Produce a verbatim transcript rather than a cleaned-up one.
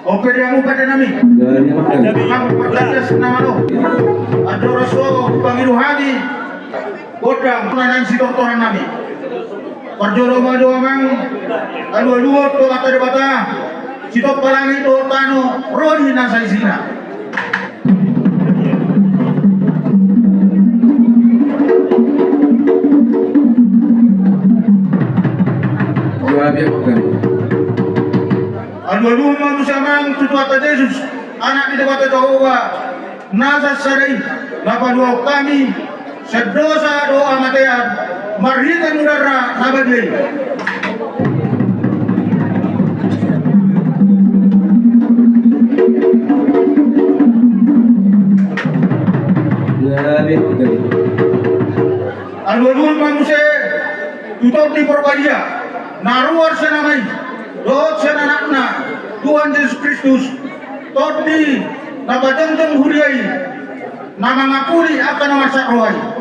Oke, dia mau pada nami. Jadi, makan. Bang, pertegas nama lo. Andorang so, pangido hami. Godang, nanan sitortoran nami. Parjolo ma jo amang, alualuhon tu Amanta Debata, sitompa langit dohot tano, ro di na saisina. Dua biak kan. Alualuhon ma muse amang tu Tuhanta Jesus, Anak ni Debata Jahowa, na sasada i, na paluahon hami sian dosa dohot hamatean, marhite mudarna na badia i. Alualuhon ma muse tu Tondi Porbadia, na ruar sian Ama i, dohot sian Anakna, Tuhan Jesus Kristus, Tondi na pajongjong huria i, na mangapuli angka na marsak roha i.